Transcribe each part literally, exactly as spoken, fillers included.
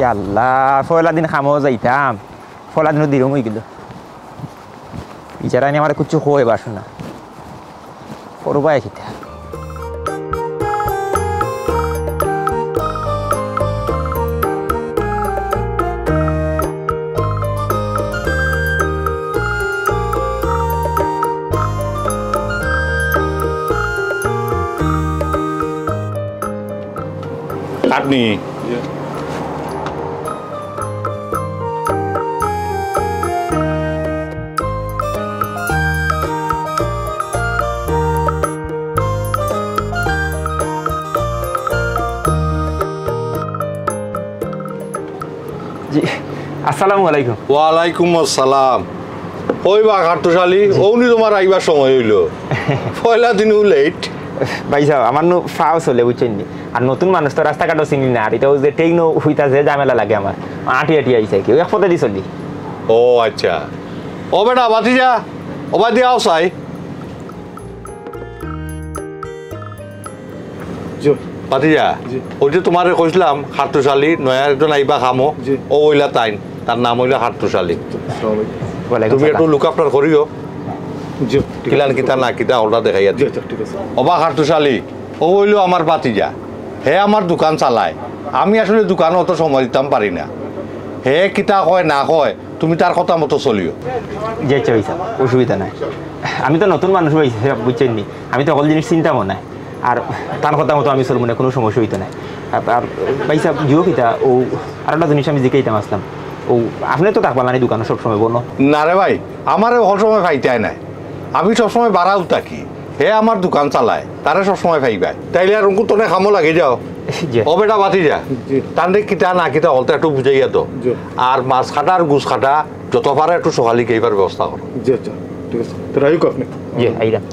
ইয়াল্লা, পয়লা দিন কামো যাইতাম, পয়লা দিনউ দিরুম অইগেলো। ইতারা আনি আমারে কুচ্ছু কয় বাসো না। করবা কিতা? কাটনি। জি, আসসালামু আলাইকুম। ওয়ালাইকুম আসসালাম। ওই বা খাট্টুশালী, অউনি তুমার আইবার সময় অইলো। পয়লা দিনউ লেট। ভাইসাব, আমার নু ফাও চলে, বুঝছইন নি? আর নতুন মানুষ তো রাস্তাঘাটও চিনি না, আর ইটা অউ যে ট্রেইনও উঠতা যে ঝামেলা লাগে আমার, আটি আটি আইছি কি, এক পথেদি চলি। ও আচ্ছা। ও বেটা, বাতি যা, ও বাতি আও চাই। জি। পাতিজা, জি। ওই যে তুমারে কইছলাম, খাট্টুশালী, নয়া একজন আইবা কামো, জি। ও অইলা তাইন, তার নাম অইলা খাট্টুশালী। আসসালামু আলাইকুম। ওয়ালাইকুম তুমি একটু আসসালাম। Look after করিও। জি, ঠিক আছে। কিলান কিতা না কিতা, ওটা দেখাইয়া জি, দিও। আচ্ছা, ঠিক আছে। ওবা খাট্টুশালী, ও অইলো আমার পাতিজা, হে আমার দোকান চালায়, আমি আসলে দোকানো অত সময় দিতাম পারি না। হে কিতা কয় না কয়, তুমি তার কথা মতো চলিও। জি, আচ্ছা, ভাইসাব, অসুবিধা নাই। আমি তো নতুন মানুষ, ভাইসাব, বুঝছইন নি? আমি তো হকল জিনিস চিনতামও নায়। আর তান কথা মতো আমি চলমু নে, কুনু সমস্যা অইতো নায়। আর, আর ভাইসাব, জিও কিতা, অউ আরোটা জিনিস আমি জিকাইতাম আছলাম। অউ, আপনে তো থাকবা নানি দোকানো সবসময়, বনো? না রে ভাই, আমারে হকল সময় পাইতায় নায়। আমি সবসময় বারাউ থাকি। হে আমার দোকান চালায়, তারে সবসময় পাইবায়। তাইলে আর অঙ্কুর তনে কামো লাগি যাও। জি। ও বেটা, বাতি যা। জি। তানরে কিতা না কিতা হকলতা একটু বুঝাইয়া দেও। জি। আর মাছ কাটা আর গুছ কাটা যত পারে একটু সকালে গেইবার ব্যবস্থা করো। জি, আচ্ছা, ঠিক আছে। তো রাইউক আপনে। জি, আইরাম।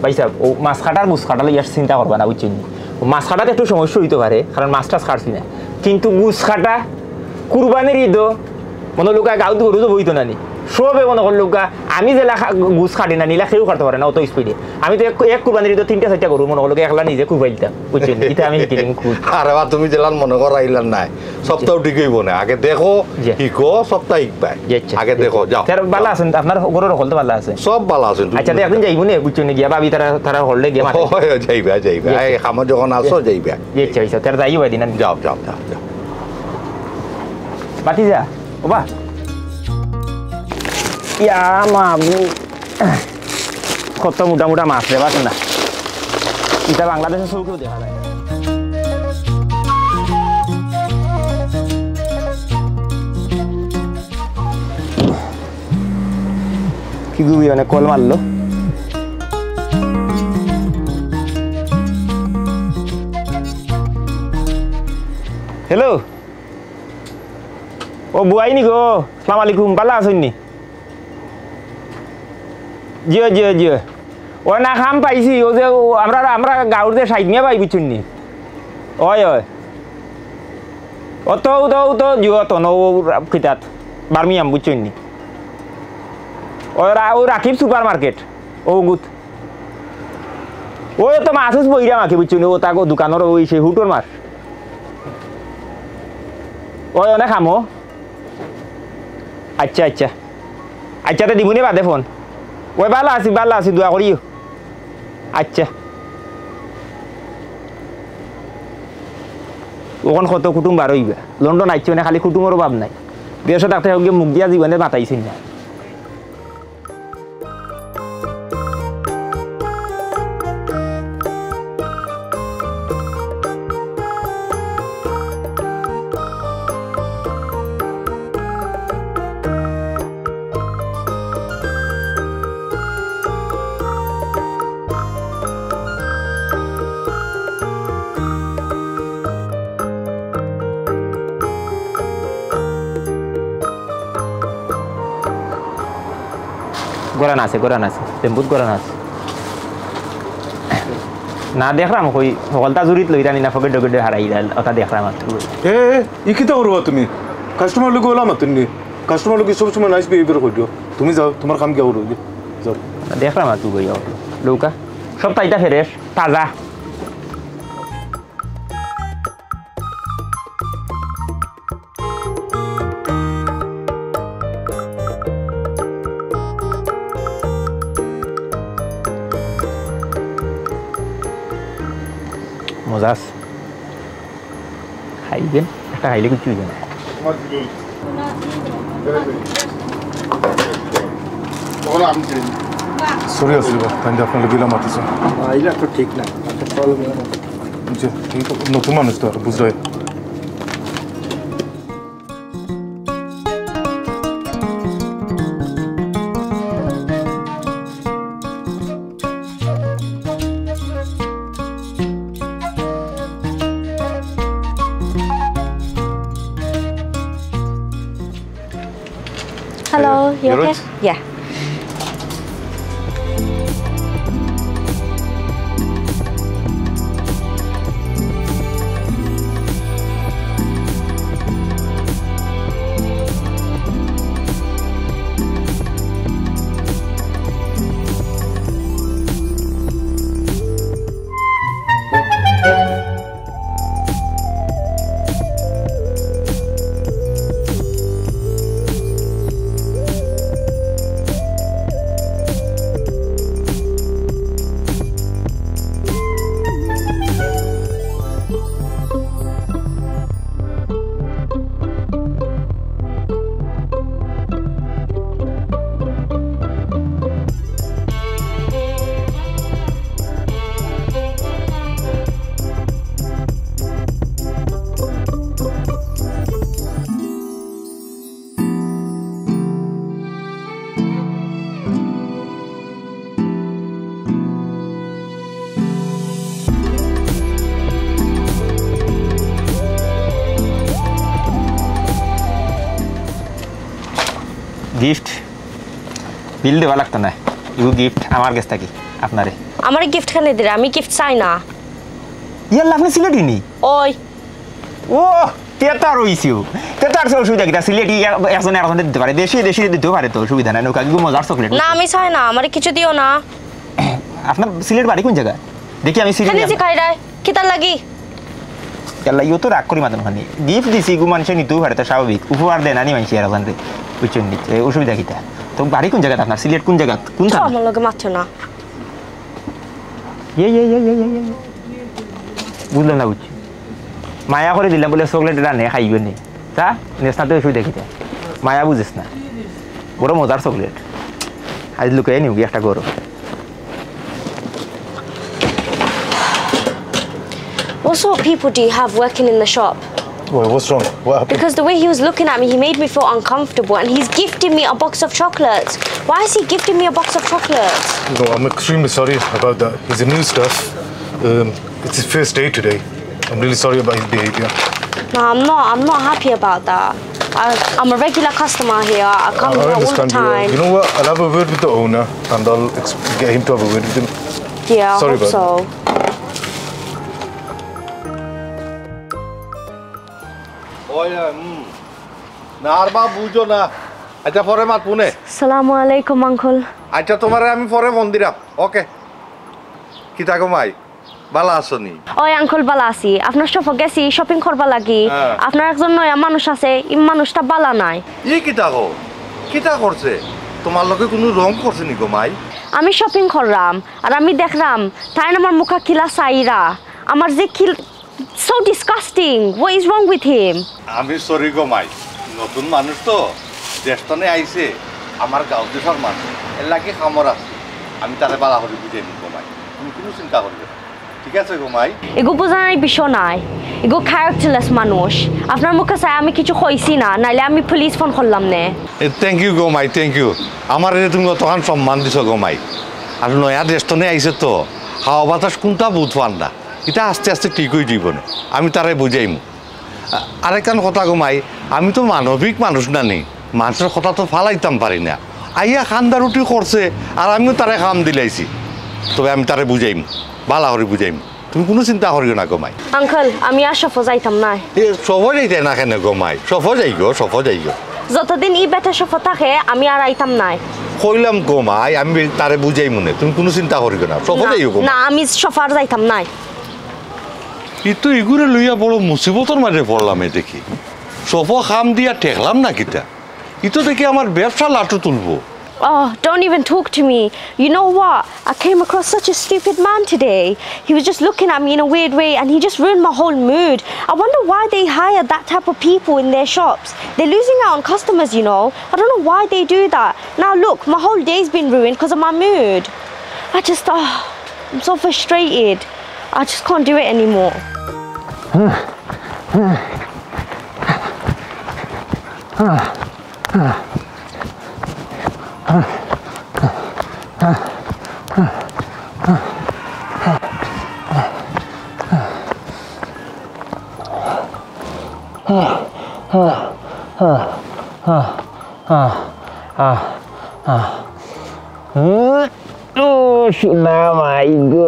ভাইসাব, অউ মাছ কাটা আর গুছ কাটা লইয়া চিন্তা করবা না, বুঝছইন নি? অউ মাছ কাটাত একটু সমস্যা অইতো পারে, কারণ মাছ টাছ কাটছি না। কিন্তু গুছ কাটা, কুরবানির ইদো, মনো করউক্কা গাউত গরু জবো অইতো নানি। সবে মনো করউক্কা, আমি যেলা খা-, গুছ কাটি না, ইলা কেউ কাটতো পারে না অত স্পিডে। আমি তো এক, এক কুরবানির ইদো তিনটা চাইরটা গরু মনো করউক্কা একলা নিজে কুবাইলতাম, বুঝছইন নি? ইতা আমি হিকিলিমু খুদ। আরে বা, তুমি যেলান মনো করাইলার নায়, সবতাউ ঠিক অইবো না। আগে দেখো, জি। হিকো, সবতা হিকবায়। জি, আচ্ছা। আগে দেখো, যাও, তে ভালা আছইন? আপনার ঘরর হকলতা ভালা আছে? সব ভালা আছইন, তুমি আচ্ছা, তে একদিন যাইমু নে, বুঝছইন নি, গিয়া ভাবি তারা, তারার হকলরে গিয়া মাতে। ও, যাইবা, যাইবা। জি, এই আচ্ছা। কামো যখন আছো, জি। যাইবা। জি, আচ্ছা, আচ্ছা, তে যাইও ভাই দিন। যাও, যাও, যাও, যাও। বাতি যা, ওবা। ইয়া মাবু। কত মোটা মোটা মাছ রে, বাস না। ইতা বাংলাদেশো চউখেও দেখা যায় না। কি গুবি, মানে কল মারলো। হ্যালো, ও বুয়াইনি গো, আসসালামু আলাইকুম, ভালা আছইন নি? জিও, জিও, জিও। ও না, কাম পাইছি, ও যে, ও আমরা, আমরা গাউর যে সাইদ মিয়া ভাই, বুঝছইন নি? অয়, অয়। অত, অত, অত, জিও, অত, ন, ও, কিতাত, বার্মিয়াম, বুঝছইন নি? ও রা-, ও রাকিব সুপার মার্কেট, ও গুত। ও তো মাছ উছ বইরা মাখে, বুঝছইন নি? ও তাগো দোকানর, ওই সেই হুটোর মাছ। ও অনেক কামো। আচ্ছা, আচ্ছা। আচ্ছা, তে দিমুনে বাদে ফোন। ওই ভালা আছি, ভালা আছি, দোয়া করিও। আচ্ছা। অখন কত কুটুম বার অইবা। লন্ডন আইছি মানে খালি কুটুমর অভাব নাই। বিদেশো থাকতে হউক গিয়া মুখ দিয়া জীবনে মাতাইছইন না। গরান আছে, গরান আছে, টেম্পুত গরান আছে। না দেখরাম কই, হকলতা জুড়িত লইরানি না, পকেটে টকেটে হারাই গেল, ওটা দেখরাম আর কি। এ, এ, ই কিতা করবা তুমি? কাস্টমার লগে ওলা মাতুন নি। কাস্টমার লগে সব সময় নাইস বিহেভিয়ার করিও। তুমি যাও, তোমার কাম কিয়া করো? যাও। দেখরাম আর কি কইও। লউকা। সব তাইতা ফ্রেশ, তাজা। মজা আছে। খাইবেন, একটা খাইলে কিচ্ছু অইবে না। সরি আছে বা, তাই আপনার গিলা মাতিছে। আইলা তো ঠিক না, একটা প্রবলেম। যে, ঠিক তো, নতুন মানুষ তো আর বুঝরায়। Hello, you okay? Yeah. Gift bill দেওয়া লাগতো না। ইউ গিফট আমার গেছ থাকি আপনারে। আমারে গিফট কেনে দিরা? আমি গিফট চাই না। ইয়াল্লা, আপনে সিলেটি নি? ওই। ও, তে তো আর অইছেউ। তে তো আর অসুবিধা কিতা? সিলেটি এক-, একজনে আরকজনরে দিতো পারে, দেশি দেশি দিতো পারে তো, অসুবিধা নাই। নৌকা কি মজার চকলেট? না, আমি চাই না, আমারে কিছু দিও না। আপনার সিলেট বাড়ি কুন জাগা? দেখি আমি সিলেটি। খালি জিকাইরায়, কিতার লাগি? ইয়াল্লা, ইও তো রাগ করি মাতইন খানি। গিফট দিছি, ইগু মানষে নিতেউ পারে তো, স্বাভাবিক। উপহার দেয় না নি মানষে আরকজনরে, বুঝছইন নি? এ, অসুবিধা কিতা? তো বাড়ি কুন জাগাত আপনার? সিলেট কুন জাগাত? কুন তো থানা? আমার লগে মাতিও না। ইয়ে, ইয়ে, ইয়ে। বুঝলাম না, বুঝছি। মায়া করি দিলাম বুলে চকলেট এটা নে, খাইবে নে। তা, নেস না তো অসুবিধা কিতা? মায়া বুঝিস না। বড় মজার চকলেট। আইজ লুকাইয়া নিউগি একটা গরো। What sort of people do you have working in the shop? Why, what's wrong? What happened? Because the way he was looking at me, he made me feel uncomfortable, and he's gifting me a box of chocolates. Why is he gifting me a box of chocolates? You know, I'm extremely sorry about that. He's a new staff. Um, it's his first day today. I'm really sorry about his behavior. No, I'm not. I'm not happy about that. I, I'm a regular customer here. I come I here all the understand you. Time. You know what? I'll have a word with the owner, and I'll ex- get him to have a word with him. Yeah, I Sorry hope about so. ওই, উম, না আর বা বুঝো না। আচ্ছা, পরে মাতমুনে। সালামু আলাইকুম, আঙ্কল। আচ্ছা, তোমারে আমি পরে ফোন দিরাম। ওকে। কিতা গো মাই? বালা আছো নি? ওই আঙ্কল, বালা আছি। আপনার শপো গেছি শপিং করবার লাগি। হ্যাঁ। আপনার একজন নয়া মানুষ আছে, ই মানুষটা বালা নায়। ই কিতা কও? কিতা করছে? তোমার লগে কুনু রং করছে নি গো মাই? আমি শপিং কররাম, আর আমি দেখরাম, তাইন আমার মুখা কিলা চাইরা। আমার যে কিল-, So disgusting! What is wrong with him? আমি সরি গো মাই, নতুন মানুষ তো, দেশ তনে আইছে, আমার গাঁও দেশর মানুষ, এর লাগি কামর আছে। আমি তারে বালা করি বুঝাইমু গো মাই, তুমি কুনু চিন্তা করিও না। ঠিক আছে গো মাই? এগু বুঝানির বিষয় নায়, এগু characterless মানুষ। আপনার মুখে চাই আমি কিছু কইছি না, নাইলে আমি পুলিশ ফোন করলাম নে। এ, thank you go my, thank you। আমারে যে তুমি অতখান সম্মান দিছো গো মাই। আর নয়া দেশ তনে আইছে তো, হাওয়া বাতাস কুনটা বুঝ পার না। ইটা আস্তে আস্তে ঠিক অই যিবো নে। আমি তারে বুঝাইমু। আ-, আরেকখান কথা গো মাই, আমি তো মানবিক মানুষ না নি, মানষর কথা তো ফালাইতাম পারি না। আইয়া কান্দা-রুটি করছে, আর আমিও তারে কাম দিলাইছি। তবে আমি তারে বুঝাইমু, বালা করি বুঝাইমু। তুমি কুনু চিন্তা করিও না গো মাই। আঙ্কেল, আমি আর শপো যাইতাম নায়। এ, শপো যাইতায় না কেনে গো মাই? শপো যাইগো, শপো যাইগো। যতদিন ই বেটা শপো থাকে, আমি আর আইতাম নায়। কইলাম গো মাই, আমি তারে বুঝাইমুনে, তুমি কুনু চিন্তা করিও না, শপো না, যাইও গো মাই। না, আমি শপো আর যাইতাম নায়। ই তো ইগুরে লইয়া বড় মুসিবতর মাঝে পড়লাম এ দেখি। শপো কাম দিয়া ঠেকলাম না কিতা? ই তো দেখি আমার ব্যবসা লাটু তুলবো। Oh, don't even talk to me. You know what? I came across such a stupid man today. He was just looking at me in a weird way and he just ruined my whole mood. I wonder why they hire that type of people in their shops. They're losing out on customers, you know. I don't know why they do that. Now look, my whole day's been ruined 'cause of my mood. I just, oh, I'm so frustrated. I just can't do it anymore. ও সোনা মাই গো,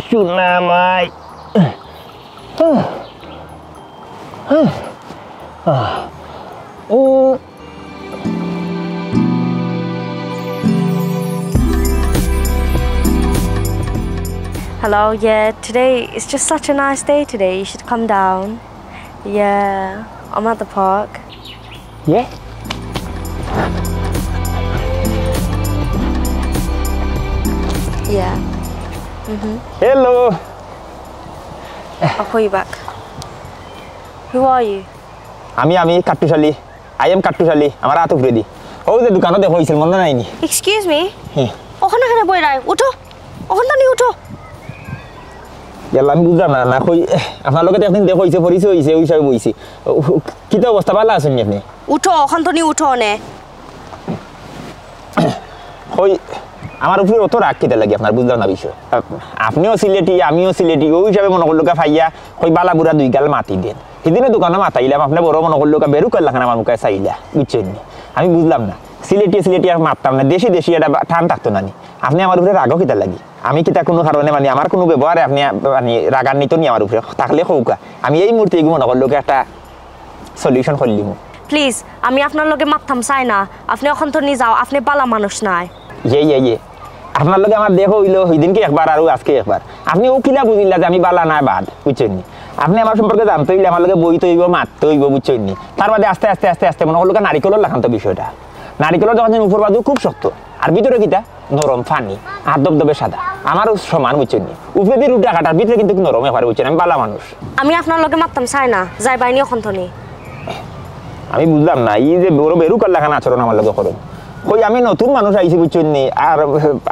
সোনা মাই। ও Hello, yeah, today it's just such a nice day today. You should come down. Yeah, I'm at the park. Yeah? Yeah. Mm-hmm. Hello. I'll call you back. Who are you? আমি, আমি কাট্টুশালী। I am কাট্টুশালী। আমার আত উপরেদি। অউ যে দোকানো দেখা অইছিল, মনো নাই নি? Excuse me? হ্যাঁ। অখানো কেনে বইরায়? উঠো। অখান থাকি উঠো। ইয়াল্লা, আমি বুঝলাম না, না কই, আপনার লগে তো একদিন দেখা অইছে, পরিচয় অইছে, অউ হিসাবে বইছি। ও, কিতা অবস্থা, ভালা আছইন নি আপনে? উঠো, অখান থাকি উঠো অনে। কই, আমার উপরে অত রাগ কিতা লাগি আপনার, বুঝলাম না বিষয়। আপ-, আপনেও সিলেটি, আমিও সিলেটি, অউ হিসাবে মনো করলুক্কা পাইয়া, কই ভালা বুরা দুই গাল মাতি দেইন। হিদিনও দোকানো মাতাইলাম, আপনে বড় মনো করলুক্কা বেরুকার লাখান আমার মুখে চাইলা, বুঝছইন নি? আমি বুঝলাম না, সিলেটি সিলেটি আর মাততাম না, দেশি দেশি একটা বা-, টান থাকতো না নি? আপনে আমার উপরে রাগও কিতা লাগি? আমি কিতা কুনু কারণে, মানে, আমার কুনু ব্যবহারে আপনে, মানে, রাগান্বিত নি আমার উপরে? থাকলে কউক্কা, আমি এই মুহূর্তে ইগু মনো করলুক্কা একটা solution করিলিমু। Please, আমি আপনার লগে মাততাম চাই না। আপনে অখান থাকি যাও, আপনে ভালা মানুষ নায়। ইয়ে, ইয়ে, ইয়ে। আপনার লগে আমার দেখা অইলো হিদিনকে একবার আর আজকে একবার। আপনে অউ কিলা বুঝিলা যে আমি ভালা নায় bad, বুঝছইন নি? আপনে আমার সম্পর্কে জানতে অইলে আমার লগে বইতে অইবো, মাততে অইবো, বুঝছইন নি? তার বাদে আস্তে আস্তে আস্তে আস্তে মনো করলুক্কা নারিকলর লাখান তো বিষয়টা। নারিকলর যখন উপর বাজু খুব শক্ত, আর ভিতরে কিতা? নরম পানি, আর ধবধবে সাদা। আমারও সমান, বুঝছইন নি? উপরেদি রুটা কাটার, ভিতরে কিন্তু নরম একবারে, বুঝছইন? আমি ভালা মানুষ। আমি আপনার লগে মাততাম চাই না, যাইবায় নি অখান থাকি। আমি বুঝলাম না, ই যে বড় বেরুকার লাখান আচরণ আমার লগে করইন। কই আমি নতুন মানুষ আইছি, বুঝছইন নি? আর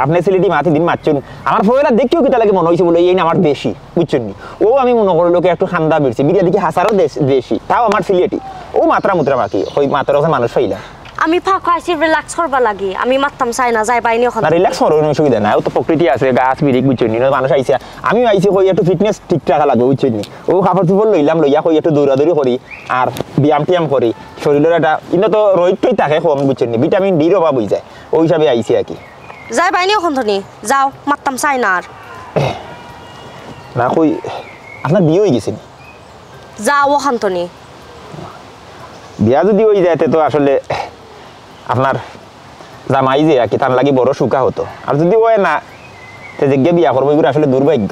আপনে সিলেটি মাত হিদিন মাতছইন, আমার পয়লা দেখিও কিতা লাগি মনো অইছে বুলে, এইন আমার দেশি, বুঝছইন নি? অউ আমি মনো করলুক্কা একটু কান্দা বেরছি, বিরিয়া দেখি হাছারও দেশ-, দেশি, তাও আমার সিলেটি। অউ মাতরা মুতরা মাতি, কই মাতরা মানুষ পাইলা। আমি পাকো আইছি relax করবার লাগি, আমি মাততাম চাই না, যাইবায় নি অখান। না, relax করো, কুনু অসুবিধা নাই। অউ তো প্রকৃতি আছে, গাছ, বিরিক, বুঝছইন নি? মানুষ আইছে, আমিও আইছি, কই একটু fitness ঠিক রাখা লাগবো, বুঝছইন নি? অউ কাপড় চোপড় লইলাম, লইয়া কই একটু দৌড়াদৌড়ি করি, আর ব্যায়াম টিয়াম করি, শরীলর একটা, ইনো তো রইদ টইদ থাকে কম, বুঝছইন নি? Vitamin D-র অভাব অইযায়, অউ হিসাবে আইছি আর কি। যাইবায় নি অখান থাকি, যাও, মাততাম চাই না আর। না কই, আপনার বিয়া অইগেছে নি? যাও অখান থাকি। বিয়া যুদি অইযায়, তে তো আসলে আপনার জামাই যে আর কি, তার লাগি বড় সুখা অইতো। আর যুদি অয় না, তে যেগিয়ে বিয়া করবো, ইগুর আসলে দুর্ভাগ্য।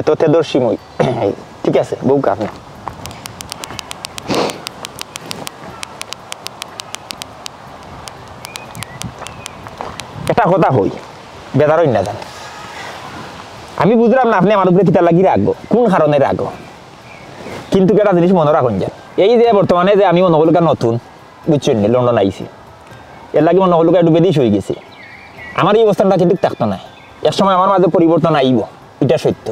এত তেদর্শী মই। ঠিক আছে, বউক্কা আপনে। একটা কথা কই, বেজার অইন না যান। আমি বুঝলাম না আপনে আমার উপরে কিতার লাগি রাগ, কুন কারণে রাগ। কিন্তু একটা জিনিস মনো রাখইন যান, এই যে বর্তমানে যে আমি মনো করলুক্কা নতুন, বুঝছইন নি, লন্ডন আইছি, এরলাগি মনো করলুক্কা একটু বেদিশ অইগেছি। আমার এই অবস্থাটা কিন্তু থাকতো নায়, এক সময় আমার মাঝে পরিবর্তন আইবো, ইটা সত্য।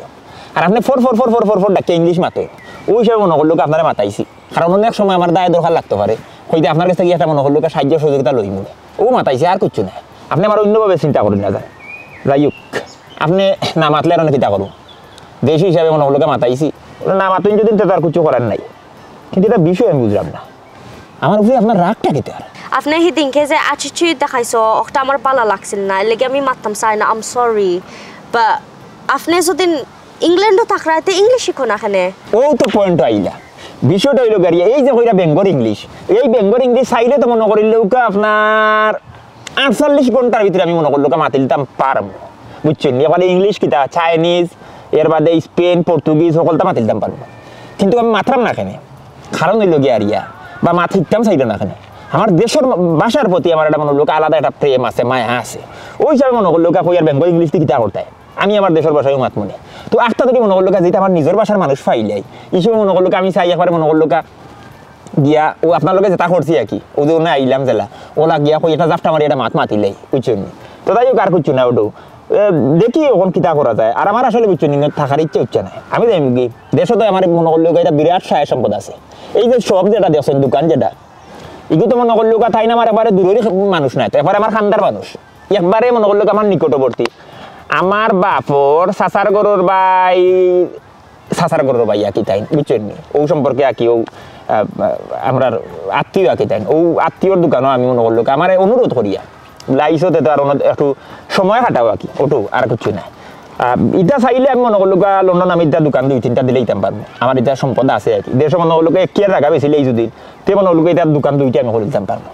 আর আপনে for for for for for for ডাকিয়া English মাতইন, অউ হিসাবে মনো করলুক্কা আপনারে মাতাইছি। কারণ অনেক সময় আমার দায় দরকার লাগতো পারে, কইতে আপনার গেছ থাকি একটা মনো করলুক্কা সাহায্য সহযোগিতা লইমু। অউ মাতাইছি, আর কিচ্ছু নায়। আপনে আমার অইন্যভাবে চিন্তা করইন না যান। যাই হউক, আপনে না মাতলে আর আমি কিতা করমু? দেশি হিসাবে মনো করলুক্কা মাতাইছি, না মাতইন যুদি, তে তো আর কিচ্ছু করার নাই। কিন্তু একটা বিষয় আমি বুঝলাম না, আমার উপরে আপনার রাগটা কিতার? আপনে হিদিনকে যে attitude দেখাইছো, ওটা আমার ভালা লাগছিল না, এর লাগি আমি মাততাম চাই না, I'm sorry। বা আপনে যদি ইংল্যান্ডো থাকরা, তে ইংলিশ শিখো না কেনে? অউ তো point আইলা। বিষয়টা অইলো গিয়া, এই যে কইরা বেঙ্গর ইংলিশ, এই বেঙ্গর ইংলিশ চাইলে তো মনো করিল ওকা আপনার আটচল্লিশ ঘন্টার ভিতরে আমি মনো করলু ওকা মাতিলতাম পারমু, বুঝছইন নি? এবারে ইংলিশ কিতা, চাইনিজ, এর বাদে স্পেন, পর্তুগিজ, হকলতা মাতিলতাম পারমু। কিন্তু আমি মাতরাম না কেনে? কারণ অইলো গিয়া আরিয়া, বা মাত শিখতাম চাইলো না কেনে? আমার দেশর ভাষার প্রতি আমার একটা মনো করলু ওকা আলাদা একটা প্রেম আছে, মায়া আছে। অউ হিসাবে মনো করলু ওকা কই আর বেঙ্গল ইংলিশ দি কিতা করতায়? আমি আমার দেশর ভাষায়ও মাতমু নে। তো আখতা যদি মনো করলু ওকা যেটা আমার নিজর ভাষার মানুষ পাইলাই, ই হিসাবে মনো করলু ওকা আমি চাই একবারে মনো করলু ওকা গিয়া, অউ আপনার লগে যেটা করছি আর কি, অউ যে অনো আইলাম যেলা, অলা গিয়া কই একটা জাপটা মারি একটা মাত মাতিলাই, বুঝছইন নি? তো যাই হোক, আর কিচ্ছু না, ওটাও। এ, দেখি অখন কিতা করা যায়। আর আমার আসলে, বুঝছইন নি, থাকার ইচ্ছা অইচ্ছে না। আমি যাইমুগি, দেশো তো আমার মনো করলু ওকা একটা বিরাট সহায় সম্পদ আছে। এই যে shop যেটা দেখছইন, দোকান যেটা, ইগু তো মনো করলু ওকা তাইন আমার একবারে দূরর মানুষ নায়, তো একবারে আমার খান্দার মানুষ, একবারে মনো করলু ওকা আমার নিকটবর্তী। আমার বাপর চাচার ঘরর ভাই, চাচার ঘরর ভাই আর কি তাইন, বুঝছইন নি? অউ সম্পর্কে আর কি, অউ, আহ, আমরার আত্মীয় আর কি তাইন। অউ আত্মীয়র দোকানো আমি মনো করলু ওকা আমারে অনুরোধ করিয়া, লাইছো তে তো আর অনো একটু সময় কাটাও আর কি, ওটাও, আর কিচ্ছু না। আহ, ইটা চাইলে আমি মনো করলু ওকা লন্ডন আমি ইটা দোকান দুই তিনটা দিলাইতাম পারমু। আমার ইটা সম্পদ আছে আর কি। দেশো মনো করলু ওকা এক কিয়ার জাগা বেচিলাই যদি, তে মনো করলু ওকা ইটার দোকান দুইটা আমি করিলাইতাম পারমু।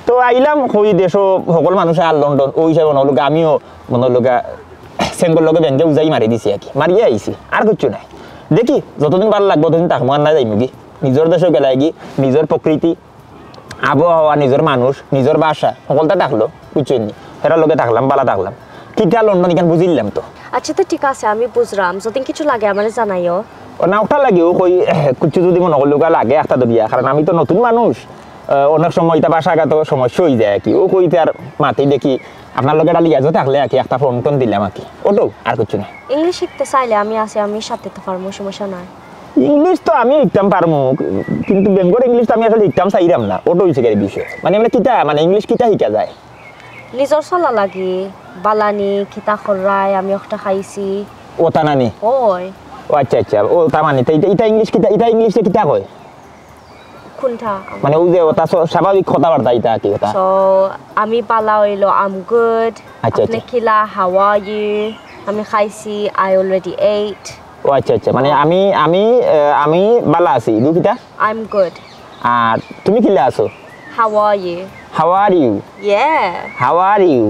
তো আইলাম কই দেশো হকল মানুষ আর লন্ডন, অউ হিসাবে মনো করলু ওকা আমিও মনো করলু ওকা সেঙ্গর লগে বেঙ্গে উজাই মারি দিছি আর কি। মারিয়া আইছি, আর কিচ্ছু নাই। দেখি, যতদিন ভালা লাগবো, অতদিন থাকমু, আর না যাইমুগি। নিজর দেশো গেলাইগি, নিজর প্রকৃতি, আবহাওয়া, নিজর মানুষ, নিজর ভাষা, হকলতা থাকলো, বুঝছইন নি? হেরার লগে থাকলাম, ভালা থাকলাম। কিতা লন্ডন ইখান বুঝিলাম তো। আচ্ছা, তো ঠিক আছে, আমি বুঝরাম। যদি কিছু লাগে, আমারে জানাইও। ও না, ওটা লাগে, ও কই, কিচ্ছু যদি মনো করলু ওকা লাগে, আখতা ধরিয়া। কারণ আমি তো নতুন মানুষ, আহ, অনেক সময় ইটা ভাষাগত সমস্যা অইযায় আর কি। ও কইতে আর মাতি দেখি, আপনার লগে একটা লিয়াজও থাকলে আর কি, একটা ফোন টোন দিলাম আর কি। ওটাও, আর কিচ্ছু না। ইংলিশ শিখতে চাইলে আমি আছি, আমি সাথে তো পারমু, সমস্যা নাই। ইংলিশ তো আমি শিখতাম পারমু, কিন্তু বেঙ্গর ইংলিশ তো আমি আসলে শিখতাম চাইরাম না, ওটা অইছে গিয়া বিষয়। মানে, মানে কিতা, মানে ইংলিশ কিতা শিখা যায়? নিজর চলা লাগি, ভালা নি, কিতা কররায়, আমি ওটা খাইছি। ওটা নানি? ওই। ও আচ্ছা, আচ্ছা, ও তার মানে, তো ইটা, ইটা ইংলিশ কিতা, ইটা ইংলিশে কিতা কয়? কোনটা? মানে অউ যে ওটা স-, স্বাভাবিক কথাবার্তা ইটা আর কি ওটা। So, আমি ভালা অইলো, I'm good। আচ্ছা, আপনে আচ্ছা। কিলা, how are you? আমি খাইছি, I already ate। ও আচ্ছা, আচ্ছা, মানে আমি, আমি, আহ, আমি ভালা আছি, ইগু কিতা? I'm good। আর তুমি কিলা আছো? How are you? How are you? Yeah। How are you?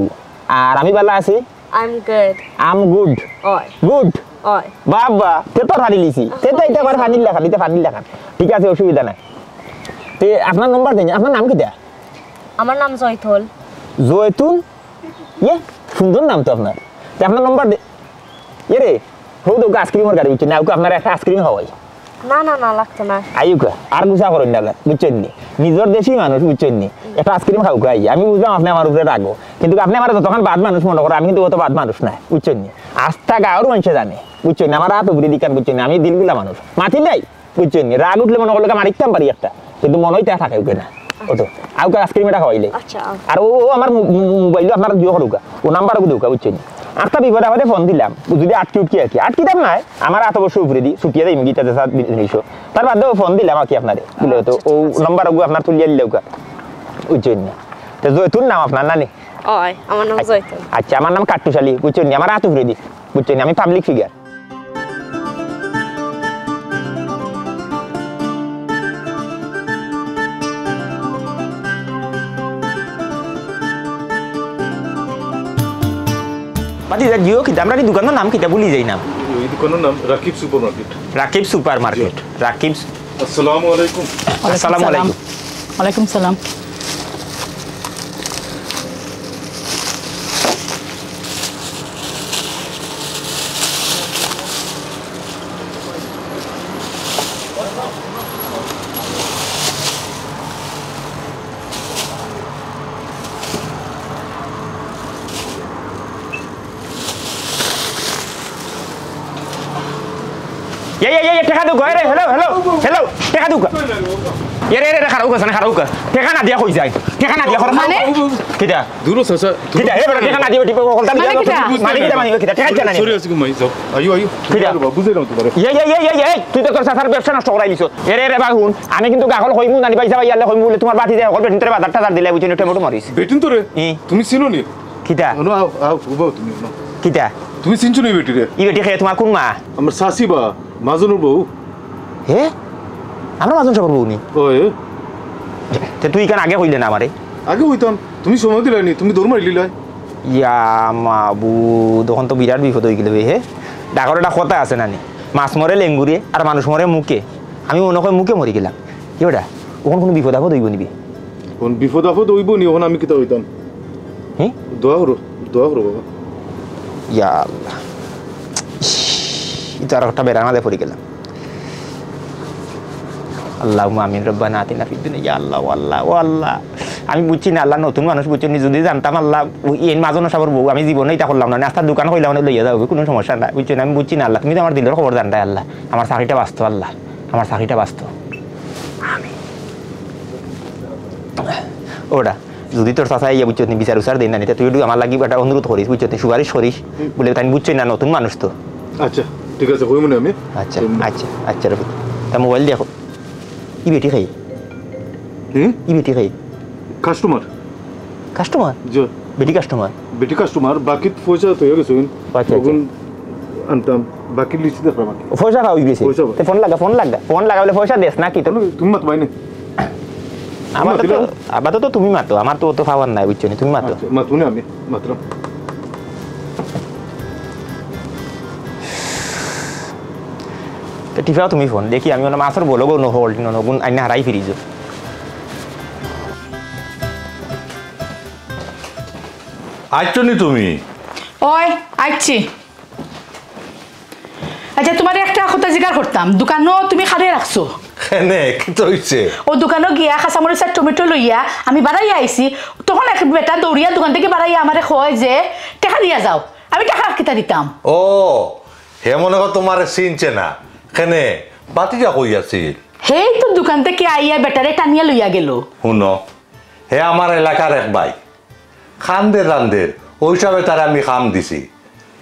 আর আমি ভালা আছি। I'm good। I'm good। ওই। Good। ওই। বাবা, তে তো ফানি লিছি। তে তো ইটা আমার ফানির লাখান, ইটা ফানির লাখান। ঠিক আছে, অসুবিধা নাই। তে আপনার নম্বর দেন, আপনার নাম কিতা? আমার নাম জয়থল। জয়তুন? ইয়ে, সুন্দর নাম তো আপনার। তে আপনার নম্বর দে-, ইয়ে রে, হউ তো আইসক্রিমর গাড়ি, বুঝছইন নি? ওকে আপনার একটা আইসক্রিম খাওয়াই। না, না, না, লাগতো না। আইউক্কা, আর গুছা করইন না, বুঝছইন নি? নিজর দেশি মানুষ, বুঝছইন নি? একটা আইসক্রিম খাউক্কা আই। আমি বুঝলাম আপনে আমার উপরে রাগো, কিন্তু আপনে আমারে যতখান বাদ মানুষ মনো করইন, আমি কিন্তু অত বাদ মানুষ নায়, বুঝছইন নি? আস্তা গাঁওর মানষে জানে, বুঝছইন নি? আমার আত উপরেদি ইখান, বুঝছইন নি? আমি দিলখুলা মানুষ, মাতি নাই, বুঝছইন নি? রাগ উঠলে মনো করলে মারিতাম পারি একটা, কিন্তু মনো ইতা থাকে উকে না। ওটা, আউক্কা আইসক্রিম এটা খাওয়াইলে। আচ্ছা, আও। আর ও, ও আমার মো-, মো-, মোবাইল আপনারা দিও করুক্কা, ও নাম্বার ওকে দেউক্কা, বুঝছইন নি? একটা বিপদ আপদে ফোন দিলাম, যদি আটকি উটকি আর কি, আটকিতাম নায়, আমার আত অবশ্য উপরেদি, ছুটিয়া যাইমুগি, ইটা যে সাত দিন হইছো। তার বাদে ও ফোন দিলাম আর কি আপনারে, বুলে তো আচ্ছা, ও ঠিক আছে। নাম্বার ওগু আপনার তুলিয়া দিলে ওকা, বুঝছইন নি? তো জয়তুন নাম আপনার নানি? অয়, আমার নাম আচ্ছা। জয়তুন। আচ্ছা, আমার নাম কাট্টুশালী, বুঝছইন নি? আমার আত উপরেদি, বুঝছইন নি? আমি পাবলিক ফিগার। বাদি যা জিও কিতা, আমরার ই দোকানর নাম কিতা ভুলি যাই না। ই দোকানর নাম Rakib super market. Rakib super market. জি। রাকিব। আসসালামু আলাইকুম। আসসালামু আলাইকুম। ওয়ালাইকুম সালাম। ইয়া, ইয়া, ইয়া, ইয়া, টেকা দেউক্কা, আরে, hello, hello, hello, টেকা দেউক্কা। এরে, এরে, এরে, খাড়া অউক্কা, খাড়া অউক্কা। টেকা না দিয়া কই যাই? টেকা না দিয়া খরচ মানে? কিতা? দূরো চাচা। কিতা? এ বেটা, টেকা না দিয়া টিপে হকলতা মানে দিয়া কিতা? মানে কিতা, মানে কিতা? টেকা দিছে না নি? সরি আছি গো মাই, যাও। আইও, আইও। কিতা? বুঝাই দাও তোমারে। এই, এই, এই, এই, এই, তুই তো তোর চাচার ব্যবসা নষ্ট করাই দিছস। এরে, এরে, বা হুন, আমি কিন্তু গাখল কইমু, জানি পাইছা ভাই, আল্লাহ কইমু বলে তোমার বাতি যায়, হকল বেটিন্তরে বাজারটা যার দিলে, বুঝছো নি, টমেটো মরিচ। বেটিন্তরে? ই। তুমি চিনো নি? কিতা? হুনো, আও, আও, উবাও তুমি, হুনো। কিতা? তুমি চিনছো নি বেটিরে? ই বেটি কে, তোমার কোন মা? আমার চাচি বা, মাজনর বউ। হে? আমরা মাজন সাবর বউ নি? ওই। তে তুই ইখান আগে কইলে না আমারে? আগে কইতাম, তুমি সময় দিলায় নি, তুমি দৌড় মারিলিলায়। ইয়া মাবুদ, অখন তো বিরাট বিপদ অইগেলো বে, হে? ডাকর একটা কথা আছে না নি? মাছ মরে লেঙ্গুরে, আর মানুষ মরে মুখে। আমি মনো কয় মুখে মরি গেলাম। কি বেটা? অখন কুনু বিপদ আপদ অইবো নি বে? অখন বিপদ আপদ অইবো নি, অখন আমি কিতা কইতাম? হুম? দোয়া করো, দোয়া করো বাবা। ইয়া আল্লাহ। ইশ, ই তো আর একটা বেড়ার মাঝে পড়ি গেলাম। আল্লাহুম্মা আমিন, রব্বানা আতিনা ফিদ দুনিয়া, ইয়া আল্লাহ, ও আল্লাহ, ও আল্লাহ। আমি বুঝছি না আল্লাহ, নতুন মানুষ বুঝছো নি, যদি জানতাম আল্লাহ, ওই এই মাজন সাবর বউ, আমি জীবনে ইতা করলাম না, আস্তা দোকান কইলাম না, লইয়া যাও, কুনু সমস্যা নাই, বুঝছো না, আমি বুঝছি না আল্লাহ, তুমি তো আমার দিলর খবর জানরায় আল্লাহ, আমার চাকরিটা বাঁচতো আল্লাহ, আমার চাকরিটা বাঁচতো। আমি ওটা যদি তোর চাচা ইয়া বুঝছো নি, বিচার উচার দেন না নি, তে তুই একটু আমার লাগি একটা অনুরোধ করিস, বুঝছো নি, সুপারিশ করিস, বলে তাই বুঝছো না, নতুন মানুষ তো। আচ্ছা, ঠিক আছে, কইমু নে আমি। আচ্ছা, আচ্ছা, আচ্ছা, রফিক, তা মোবাইল দিয়া কও। ই বেটি খাই? হুম? ই বেটি খাই? কাস্টমার। কাস্টমার? জি। বেটি কাস্টমার? বেটি কাস্টমার, বাকিত পয়সা তো অইয়া গেছে। আচ্ছা, আচ্ছা। অখন আনতাম, বাকি লিস্ট দেখলাম আর কি। পয়সা খাওয়াই গেছে? পয়সা। তে ফোন লাগা, ফোন লাগা, ফোন লাগা বলে পয়সা দেস না কি তো? তুমি, তুমি মাত বাইনে। আমার তো, মাতিলাম। আপাতত তুমি মাতো, আমার তো অত পাওয়ার নাই, বুঝছো নি? তুমি মাতো। আচ্ছা, মাতমু নে আমি, মাতরাম। তে টিপাও তুমি ফোন, দেখি আমি অনো মাছর বলগো ন হল, ন গুণ আইনা হারাই ফিরিছো। আইছো নি তুমি? ওই, আইছি। আচ্ছা, তোমারে একটা কথা জিকার করতাম, দোকানো তুমি কারে রাখছো? কেনে, কিতা অইছে? ও দোকানো গিয়া কাঁচামরিচ আর টমেটো লইয়া আমি বারাইয়া আইছি, তখন এক বেটা দৌড়িয়া দোকান থাকি বারাইয়া আমারে কয় যে, "টেকা দিয়া যাও।" আমি টেকা কিতা দিতাম? ও, হে মনো কয় তোমারে চিনছে না। কেনে, বাতিজা কই আছিল? হেই তো দোকান থাকি আইয়া বেটারে টানিয়া লইয়া গেলো। হুনো, হে আমার এলাকার এক ভাই। কান্দের কান্দের, অউ হিসাবে তারে আমি কাম দিছি।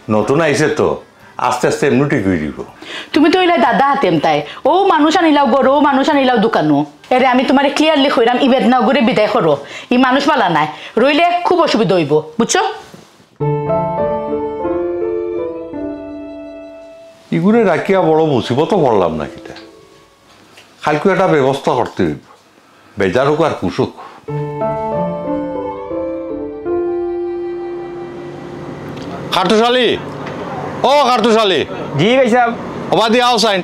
নতুন আইছে তো, আস্তে আস্তে এমনে ঠিক অই যিবো। তুমি তো অইলায় দাদা হাতেম তাই, অউ মানুষ আনিলাও ঘরো, অউ মানুষ আনিলাও দোকানো। এরে আমি তোমারে clearly কইরাম, ই বেদনা অগুরে বিদায় করো, ই মানুষ বালা নায়, রইলে খুব অসুবিধা অইবো, বুঝছো? ইগুরে রাখিয়া বড় মুসিবতো পড়লাম না কিতা। কাইলকু একটা ব্যবস্থা করতে অইবো। বেজার অউক আর খুশ অউক। কার্তুশ আলী, ও কার্তুশ আলী। জি ভাইসাব। ওবাদি আও চাইন।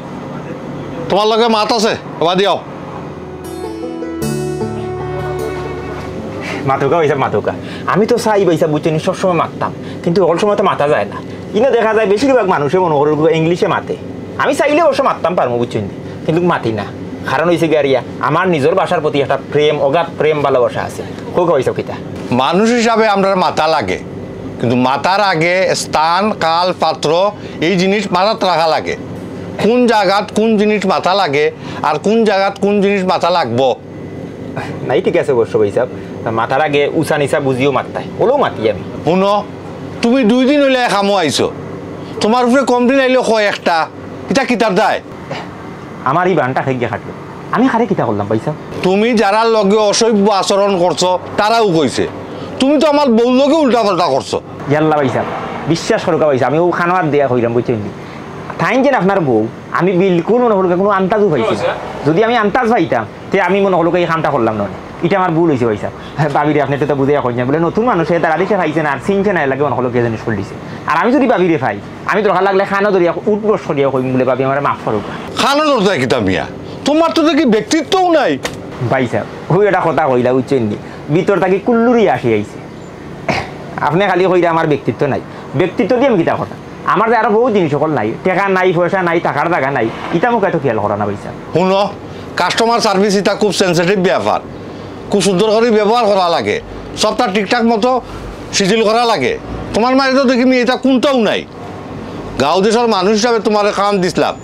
তোমার লগে মাত আছে, ওবাদি আও। মাতউক্কা ভাইসাব, মাতউক্কা। আমি তো চাই ভাইসাব, বুঝছো নি, সবসময় মাততাম, কিন্তু হকল সময় তো মাতা যায় না। ইনো দেখা যায় বেশিরভাগ মানুষে মনো করো ইংলিশে মাতে। আমি চাইলে অবশ্য মাততাম পারমু, বুঝছো নি, কিন্তু মাতি না। কারণ অইছে গিয়া, আমার নিজর ভাষার প্রতি একটা প্রেম, অগাধ প্রেম ভালোবাসা আছে। কউক্কা ভাইসাব কিতা? মানুষ হিসাবে আমরার মাতা লাগে, কিন্তু মাতার আগে স্থান, কাল, পাত্র, এই জিনিস মাথাত রাখা লাগে। কুন জাগাত কুন জিনিস মাতা লাগে আর কুন জাগাত কুন জিনিস মাতা লাগবো। নাই, ঠিক আছে অবশ্য ভাইসাব, মাতার আগে উচা নিচা বুঝিও মাততায়, অউলাও মাতি আমি। হুনো, তুমি দুই দিন অইলে এক কামো আইছো, তোমার উপরে complain আইলো কয় একটা, ইটা কিতার দায়? আমার ই বানটা খাই গিয়া খাটলো। আমি কারে কিতা করলাম ভাইসাব? তুমি যারার লগে অসভ্য আচরণ করছো, তারাও কইছে। তুমি তো আমার বউর লগে উল্টা পাল্টা করছো। ইয়াল্লা ভাইসাব, বিশ্বাস করউক্কা ভাইসাব, আমি অউ কানো আত দিয়া কইরাম, বুঝছো নি? তাইন যেন আপনার বউ, আমি বিলকুল মনো করউক্কা কুনু আন্তাজও পাইছি না। যদি আমি আন্তাজ পাইতাম, তে আমি মনো করউক্কা ই কামটা করলাম না। ইটা আমার ভুল অইছে ভাইসাব। ভাবিরে আপনে তো বুঝাইয়া কইন না, বলে নতুন মানুষ, হে তারা দিশা পাইছে না, আর চিনছে না, এরলাগি মনো করউক্কা কে জানি কইলিছে। আর আমি যদি ভাবিরে পাই, আমি দরকার লাগলে কানো ধরিয়া উঠবস করিয়া কইমু বলে, "ভাবি, আমারে মাফ করউক্কা।" কানো ধরতায় কিতা মিয়া? তোমার তো দেখি ব্যক্তিত্বও নাই। ভাইসাব, অউ একটা কথা কইলা, বুঝছইন নি? ভিতর থাকি কুল্লুরি আসি আইছে। আপনে খালি কইরা আমার ব্যক্তিত্ব নাই। ব্যক্তিত্ব দি আমি কিতা করতাম? আমার যে আরো বউত জিনিস অকল নাই, টেকা নাই, পয়সা নাই, থাকার জাগা নাই, ইতা মুখে তো খিয়াল করা না, ভাইসাব। হুনো, customer service ইতা খুব sensitive ব্যাপার, খুব সুন্দর করি ব্যবহার করা লাগে, সবটা ঠিকঠাক মতো শিথিল করা লাগে। তোমার মাঝে তো দেখি মি ইতা কুনটাও নাই। গাঁও দেশর মানুষ হিসাবে তোমারে কাম দিছলাম,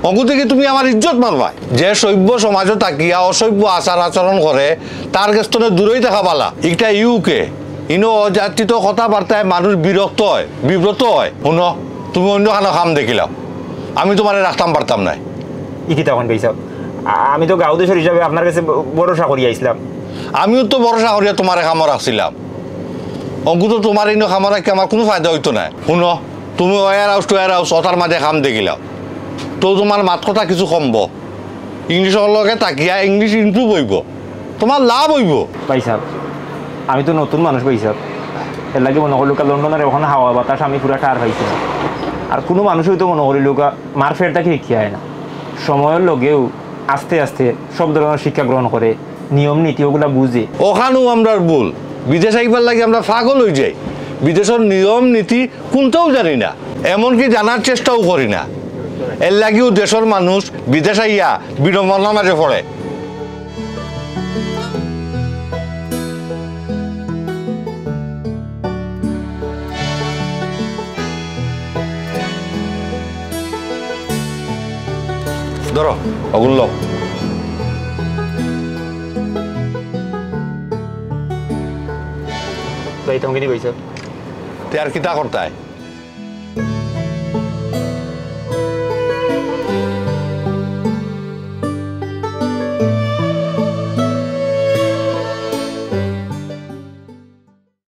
অগু থাকি তুমি আমার ইজ্জত মারবায়। যে সভ্য সমাজো থাকিয়া অসভ্য আচার আচরণ করে, তার গেছ থনে দূরই থাকা বালা। ইটা ইউকে, ইনো অযাচিত কথাবার্তায় মানুষ বিরক্ত অয়, বিব্রত অয়। হুনো, তুমি অইন্য খানো কাম দেখিলাও, আমি তুমারে রাখতাম পারতাম নায়। ই কিতা কইন ভাইসাব? আ-, আমি তো গাঁও দেশর হিসাবে আপনার গেছে ব-, ভরসা করি আইছলাম। আমিও তো ভরসা করিয়া তুমারে কামো রাখছিলাম। অগু তো তুমারে ইনো কামো রাখিয়া আমার কুনু ফায়দা অইতো নায়। হুনো, তুমি warehouse to warehouse অতার মাঝে কাম দেখিলাও, তো তুমার মাত কথা কিছু কমবো। ইংলিশর লগে থাকিয়া ইংলিশ improve অইবো, তুমার লাভ অইবো। ভাইসাব, আমি তো নতুন মানুষ ভাইসাব, এরলাগি মনো করিলাউক্কা লন্ডনর অখন হাওয়া বাতাস আমি পুরা টের পাইছি না। আর কুনু মানুষেউ তো মনো করিলাউক্কা মার পেট থাকি শিখিয়া আয় না, সময়র লগেউ আস্তে আস্তে সব ধরনর শিক্ষা গ্রহণ করে, নিয়ম নীতি অগুলা বুঝে। অখানউ আমরার ভুল, বিদেশ আইবার লাগি আমরা পাগল অইযাই, বিদেশর নিয়ম নীতি কুন্তাউ জানি না, এমনকি জানার চেষ্টাও করি না। এরলাগিউ দেশর মানুষ বিদেশ আইয়া বিড়ম্বনার মাঝে পড়ে। ধরো, অগুন লও। যাইতাম কিনি ভাইসাব? তে আর কিতা করতায়?